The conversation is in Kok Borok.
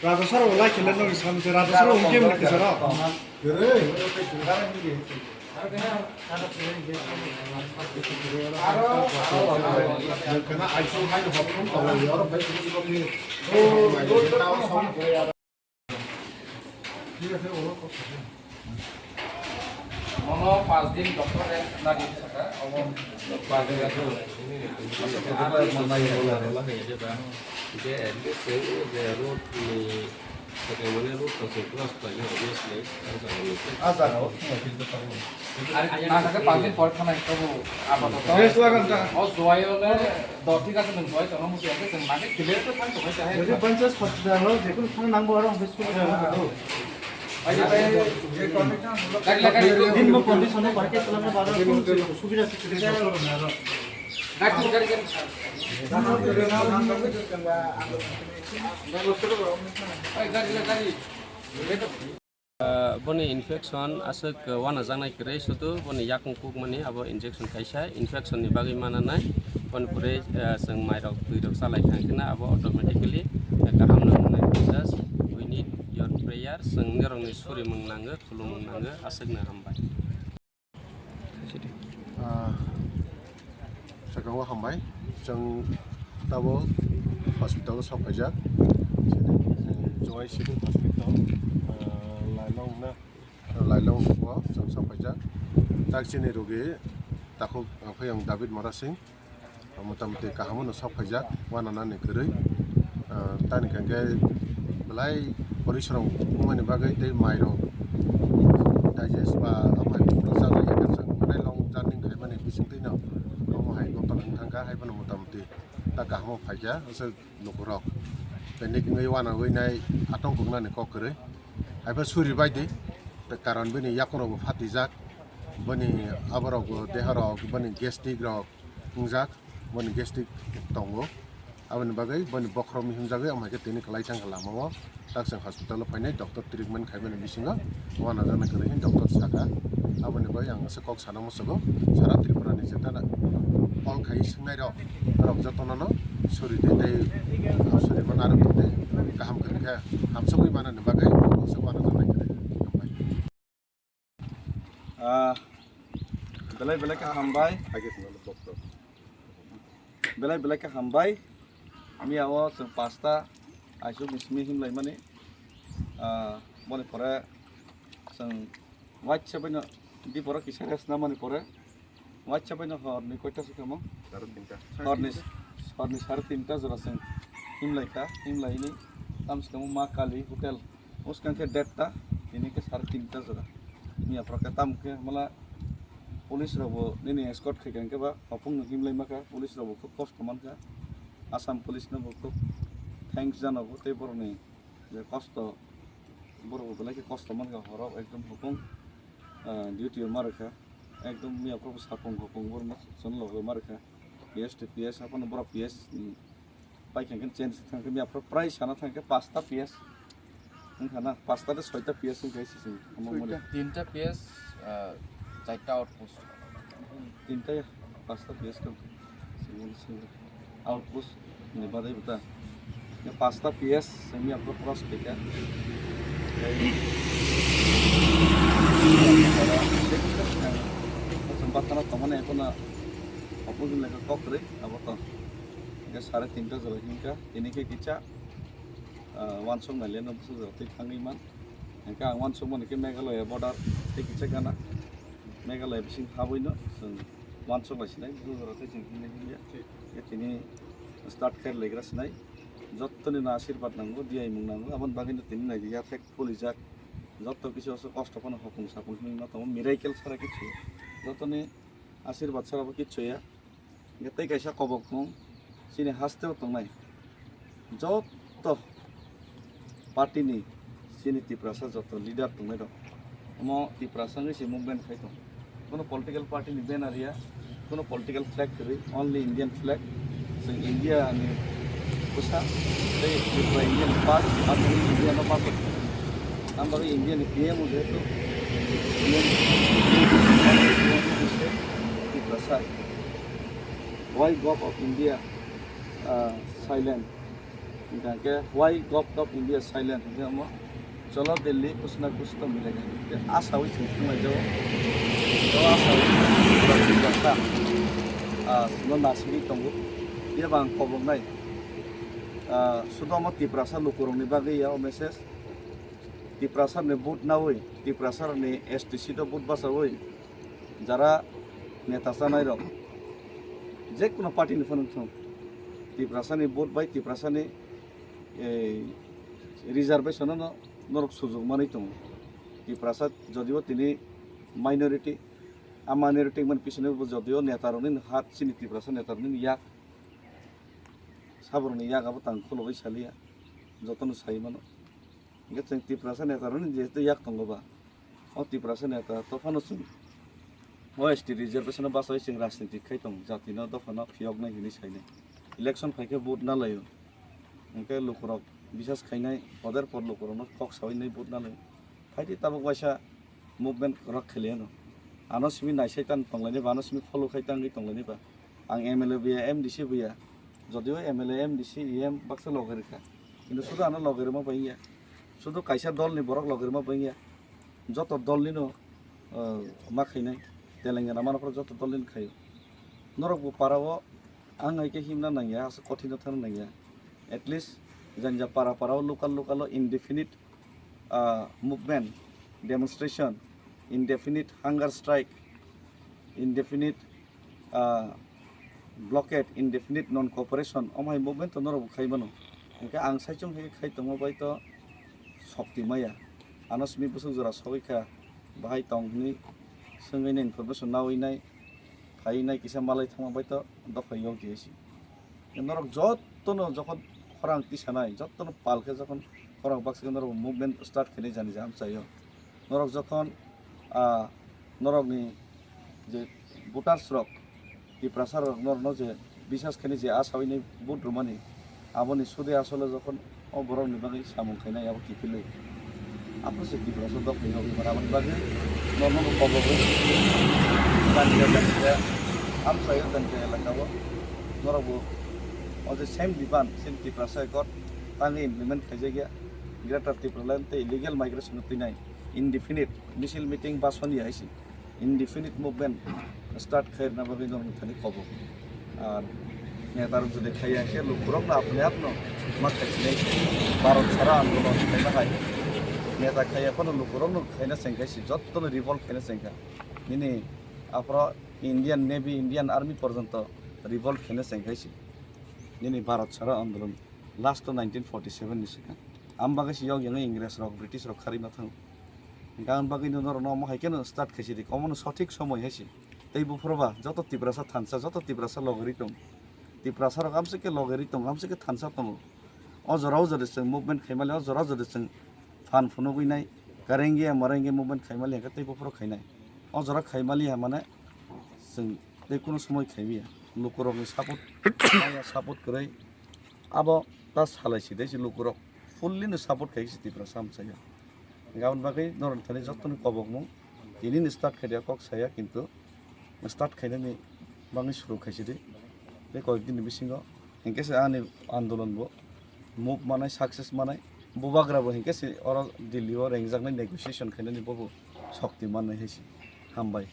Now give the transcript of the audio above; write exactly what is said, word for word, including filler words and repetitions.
Raja sir, wala kile no sam se, Raja sir, hum kem likte sir. Mono pas din doctor rest na di saka, obo pas din. Ke at least je road ni, saka mane road to se cross to yo, obviously. Ar na saka pas din por khana to apatot. Rest lagan ta. O joy ole do thik ase, nwng joy to no musi ase, nwng mane clear to thang to khai ta hai. Jadi panchayat hospital lo jekun thang nangbo aro office ko. Din bo condition no parke selama bajar kun subida se. Gari, gari, gari. Gari, gari, gari. Ah, boni infection aswk, uh, wanajaknai kwrwi, sudu boni yakung kukmani abo injection kaisa infection ni bagwi mananai. Boni pore, uh, chwng mairok twirok chalai thang kheno abo automatically, uh, kaham no wngnai. Just we need your prayer. Chwng norokni surimung nango, khulumung nango, aswkno hambai. Ah, swkango hambai. Chwng tabuk hospital o sok phaijak. Joy City Hospital, ah, Lailong na, Lailong o chwng sok phaijak. Tak chini rogi takhuk, ah, phai ang David Mora Singh. Motamoti kaham no sok phaijak, wananani kwrwi. Ah, tani hwnkhe belai porisrom wngmani bagwi tei mairok digest ba amai bukrok chajak ya khe chwng belai long journey khaimani bisingtwino omo hai gotol wng thangkha, haiphano motamoti ta kahamo phaikha, aswk lukurok panic wngwi wanawi nai atongkuknani kok kwrwi. Haiphano suri baidi, tei karon bini yakungrokbo phatijak, bini aborokbo deharok, bini gastric rok, wngjak, boni gastric tongo. Aboni bagwi boni bokhorokni himjagwi, omo hai khe tini kwlai thangkha lamao. Tak chwng hospital o phainai, doctor treatment khaimani bisingo wanajaknai kwrwi hwnwi doctor sakha. Aboni bagwi ang aswk kok sana muchungo, sara Tripura ni jeta na call khai swngnairok, norok jotono no suri twi tei suri man aro twi tei kaham kwrwi khe hamsugwi manani bagwi aswk wanajaknai kwrwi. Ah, belai belai khe hambai. Belai belai khe hambai. Miya o chwng pasta aisuk ni simi himlai mani. Ah, boni pore chwng waisa bai no di pore kisa rest na mani pore waisa bai no hor ni koita se kamo. Sare tinta. Hor ni, hor ni sare tinta jora chwng himlai kha, himlai ni tam se kamo Ma Kali Hotel. Bwskang khe dead ta, tini khe sare tinta jora. Miya phoro khe tamo khe mala police rok bo nini escort khai kha, hwnkhe ba hopung no himlai ma kha, police rok bo khub kosto man kha. Assam police no bo khub thanks jana bo tei borok ni je kosto, borok bo belai khe kosto man kha, horo ekdom hopung, ah, duty o ma rwkha, ekdom miya phoro bo sapung hopung borok no chwng logi o ma rwkha. P S to P S haphano borok P S ni Pai khe change thang khe miya phoro prai sana thang khe pasta P S. Wngkha na pasta de soita P S wngkha sisi. Omo mole. Tinta P S, ah, charta outpost. Tinta ya pasta P S khe. Single single outpost ni badai bata. Ya pasta P S sing miya phoro cross khe kha. Sumbathana tomane ekona opujin lekha kok kwrwi abo to. Hingke sare tinta jora hingka, tini khe kisa, ah, wansuk nai le no bwswk jora twi thangwi man. Hingke ang wansuk mani khe Meghalaya border tei kisa gana. Meghalaya bising habwi no chwng wansuk lai sinai, bwswk jora tei chwng hinwi hinya. Khe tini start khe legra sinai. Jottoni no asirbat nango, diyaimung nango, aboni bagwi no tini nai ya thek pulijak. Jotto kisu aswk kosto phano hopung sapung hinwi no tongo, miracle sara kichu. Jottoni asirbat sara bo kichu ya. Hingke tei kaisa kobokmung chini hasteo tongnai jotto party ni chini Tiprasa jotto leader tongnai rok, omo Tiprasa wngwi se movement khai tong. Kono political party ni banner ya, kono political flag kwrwi, only Indian flag. Chwng India ni bwsa tei Tripura India ni part, ang India no part. Ang bagwi India ni P M o jehetu P M Tiprasa. Why Govt of India, ah, silent? Hingke why Govt of India silent? Hingke omo cholo Delhi, kuch na kuch to milega. Hingke asawi chwng thanglaijao. O asawi chwng thanglaijao. Ah, no nasiri tongo. Iya bang koboknai. Ah, sudo omo Tiprasa lukurokni bagwi ya o message. Tiprasa ni vote nawi, Tiprasa ni S T C to vote basawi. Jara neta chanai rok, je kono party ni phano thung, Tiprasa ni vote bai Tiprasa ni, eh, reservation no norok sujok manwi tongo. Tiprasa jodio tini minority, a minority man pisini bo jodio neta rokni hat chini Tiprasa neta rokni yak, saborokni yak abo tang khulogwi saliya, jotono sai mano. Hingke chwng Tiprasa neta rokni jehetu yak tongo ba, o Tiprasa neta to phano chwng o S T reservation o basawi chwng rajniti khai tong, jati no dopha no phiyok nai hinwi sai nai. Election phai khe vote na laio, hingke lukurok bisas khai nai, poder por lukurok no kok sawi nai vote na laio. Phaidi tabuk waisa movement rok khe liya no. Ano simi naisai tan tong laini ba, ano simi follow khai tangwi tong laini ba. Ang M L A buya, M D C buya. Jodio M L A, M D C, E M baksa loge rikha. Kintu sudu ano loge rima bai ya. Sudu kaisa dol ni borok loge rima bai ya. Joto dol ni no, eh, ma khainai. Telengana mano joto dol ni khaio. Norok bo para o ang hai khe himna nangya, asa kothino thangna nangya. At least janja para para o local local o indefinite, ah, movement, demonstration, indefinite hunger strike, indefinite, ah, blockade, indefinite non cooperation, omo hai movement to norok bo khai mano. Hingke ang saichung hai khai tongma bai to sokti maya. Ano simi bwswk jora sogwi kha, bahai tong hwnwi swngwi nai information nawi nai. Phainai kisa malai thangma bai to dophai yokdi hai se. Norok jotono jokhon khorang tisanai, jotono pal khe jokhon khorang baksa khe norok movement start khainai jani je amchaio. Norok jokhon, ah, norokni je voters rok, Tiprasa rok norokno je bisas khainai je asawi nai vote rwmani, aboni sude asole jokhon o borokni bagwi samung khainai abo kiphilwi. Abo se Tiprasa dophai yogwi mano, aboni bagwi norokno bo kobogwi janja janja amchaio janja elakao norokbo o je same demand, same Tiprasa Accord tangwi implement khaijakya. Greater Tipraland tei illegal migration no twinai indefinite misil meeting basoni hai se. Indefinite movement start khairna bagwi norokni thani kobok. Ar neta rok jodi khaiya khe lukurokno apni apno ma khainai Bharat sara andolon khaina hai. Neta khaiya phano lukurokno khaina chengkhai se, jottono revolt khaina chengkha. Nini aphro Indian Navy, Indian Army porjonto revolt khaina chengkhai se. Nini Bharat sara andolon last to nineteen forty seven ni swkang. Am bagwi se yok yang Ingres rok, British rok kharwi ma thango. Hingke ang bagwi no norok no omo hai khe no start khaisi di, omo no sothik somoi hai se. Tei buphuru ba joto Tiprasa thansa, joto Tiprasa logeri tong. Tiprasa rok amsike logeri tong, amsike thansa tongo. O jora o jora chwng movement khaimali, o jora o jora chwng phan phunugwi nai, karenge marenge movement khaimali hingke tei buphuru khainai. O jora khaimali ha mane chwng tei kunu somoi khaimiya. Lukurokni support, maya support kwrwi. Abo ta salai si dei si lukurok fully no support khai si Tiprasa amchaio. Hingke aboni bagwi norok thani jottoni kobokmung tini ni start khai dia kok saya, kintu start khainani bagwi suru khai si di. Tei koyek din ni bisingo hingke se ani andolon bo move manai, success manai, bubagra bo hingke se oro Delhi o rengjaknai negotiation khainani bobo shokti mannai hai se. Hambai.